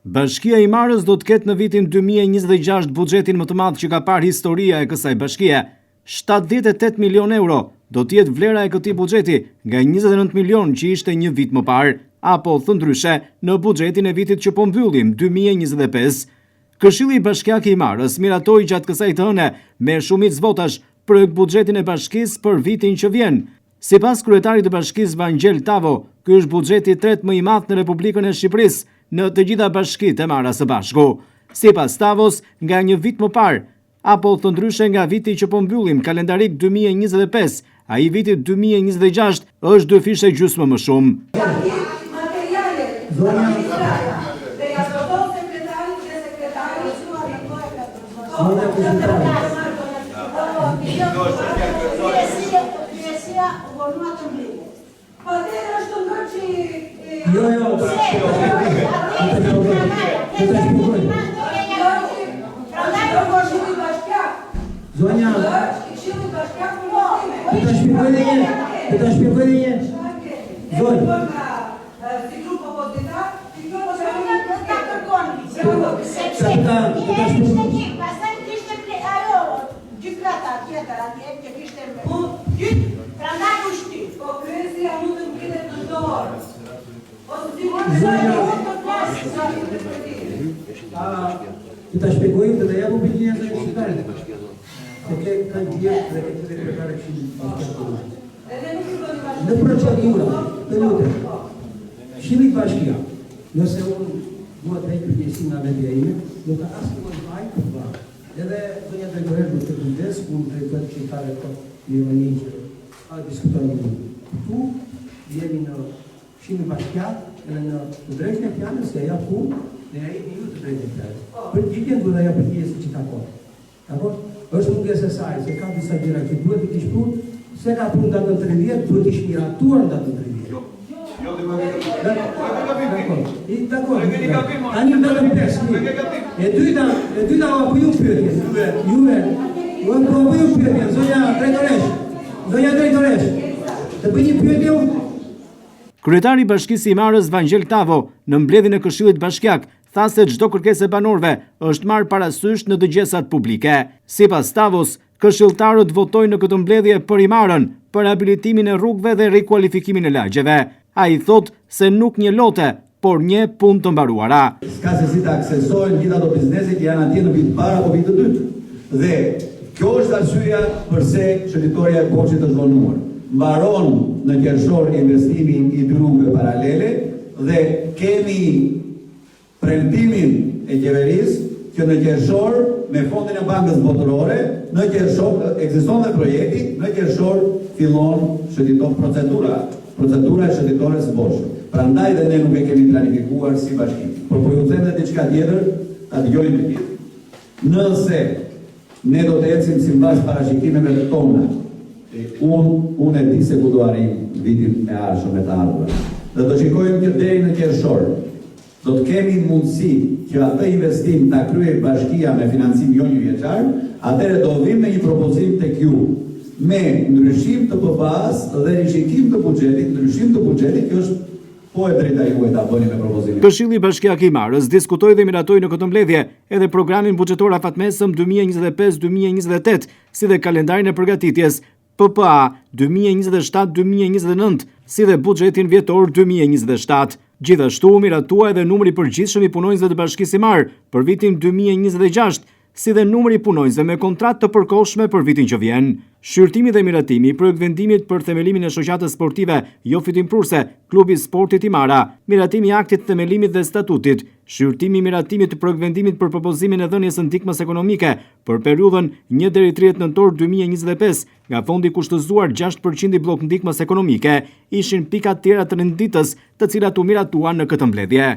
Bashkia e Himarës do të ketë në vitin 2026 buxhetin më të madh që ka parë historia e kësaj bashkie. 78 milionë euro do të jetë vlera e këtij buxheti nga 29 milionë që ishte një vit më parë, apo thënë ndryshe, në buxhetin e vitit që po mbyllim 2025. Këshilli Bashkiak i Himarës miratoi gjatë kësaj të hëne me shumicë votash projekt buxhetin e bashkisë për vitin që vjen. Sipas kryetarit të bashkisë Vangjel Tavo, ky është buxheti i tretë më i madh në Republikën e Shqipërisë, në të gjitha bashkitë e marra së bashku. Sipas Tavos, nga një vit më parë, apo thënë ndryshe nga viti që po mbyllim kalendarik 2025, ai i vitit 2026 është dyfish e gjysmë më shumë. Jo, jo, Zonja, të ta shpjegoj edhe një, të ta shpjegoj edhe një. Zonja. Sepse një herë ishte një, pastaj kishte ajo gjykata tjetër atje që kishte më gjyk, prandaj u shty. Po kryesia mund të mblidhet në çdo orë. Ose si mund të Zonja. mund të flasë sa të Të ta shpjegoj të ta jap opinionin e shqiptarëve. Se ke ka vjet dhe ke qenë kryetare këshillit bashkiak të Durrësit. Edhe nuk i bëni bashkë. Në procedura, të lutem. Këshilli bashkiak, nëse unë dua të heq përgjegjësinë nga vetja ime, nuk ka asnjë lloj faj për të bërë. Edhe zonja drejtoresh do të kujdes, unë drejtoj këshilltarët thotë me ironi që a diskutojmë një. Këtu jemi në Këshillin Bashkiak edhe në të drejtën e fjalës ja jap unë dhe ja jepni ju të drejtën e fjalës. Përgjigjen duhet ta jap përgjigje siç i takon. Dakor? Është mungesë e saj se ka disa gjëra që duhet t'i kish pru, se ka pru në datën 30, duhet t'ish miratuar në datën 30. Jo, jo, dhe Dakor. I dakor. Tani në datën 5. E dyta, e dyta ua bëj ju pyetjen. Juve, juve po bëj ju pyetjen, zonja drejtoresh. Zonja drejtoresh. Të bëj një pyetje unë? Kryetari i Bashkisë së Himarës Vangjel Tavo në mbledhjen e Këshillit Bashkiak tha se çdo kërkesë e banorëve është marrë parasysh në dëgjesat publike. Sipas Tavos, këshilltarët votojnë në këtë mbledhje për Himarën, për rehabilitimin e rrugëve dhe rikualifikimin e lagjeve. Ai thotë se nuk njeh lote, por njeh punë të mbaruara. S'ka se si të aksesohen gjithë ato biznese që janë atje në vit të parë apo vit të dytë. Dhe kjo është arsyeja përse shëtitorja e Borshit është vonuar. Mbaron në qershor investimi i dy rrugëve paralele dhe kemi premtimin e qeverisë që në qershor me fondin e Bankës Botërore, në qershor ekziston dhe projekti, në qershor fillon shëtitor procedura, procedura e shëtitores së Borshit. Prandaj dhe ne nuk e kemi planifikuar si bashki. Por po ju them dhe diçka tjetër, ta dëgjojnë të gjithë. Nëse ne do të ecim sipas parashikimeve tona, unë unë e di se ku do arrijmë vitin e ardhshëm me të ardhurat. Dhe do shikojmë që deri në qershor do të kemi mundësi që atë investim ta kryejë bashkia me financim jo njëvjeçar, atëherë do vim me një propozim tek ju me ndryshim të PPA-së dhe rishikim të buxhetit, ndryshim të buxhetit që është po e drejta juaj ta bëni me propozimin. Këshilli Bashkiak i Himarës diskutoi dhe miratoi në këtë mbledhje edhe programin buxhetor afatmesëm 2025-2028, si dhe kalendarin e përgatitjes PPA 2027-2029, si dhe buxhetin vjetor 2027. Gjithashtu u miratua edhe numri i përgjithshëm i punonjësve të Bashkisë Himarë për vitin 2026, si dhe numri i punonjësve me kontratë të përkohshme për vitin që vjen. Shqyrtimi dhe miratimi i projektvendimit për themelimin e shoqatës sportive jo fitimprurëse Klubi i Sportit Himara, miratimi i aktit të themelimit dhe statutit, shqyrtimi i miratimit të projektvendimit për propozimin e dhënies së ndihmës ekonomike për periudhën 1 deri 30 nëntor 2025 nga fondi i kushtëzuar 6% i bllok ndihmës ekonomike, ishin pikat tjera të renditës, të cilat u miratuan në këtë mbledhje.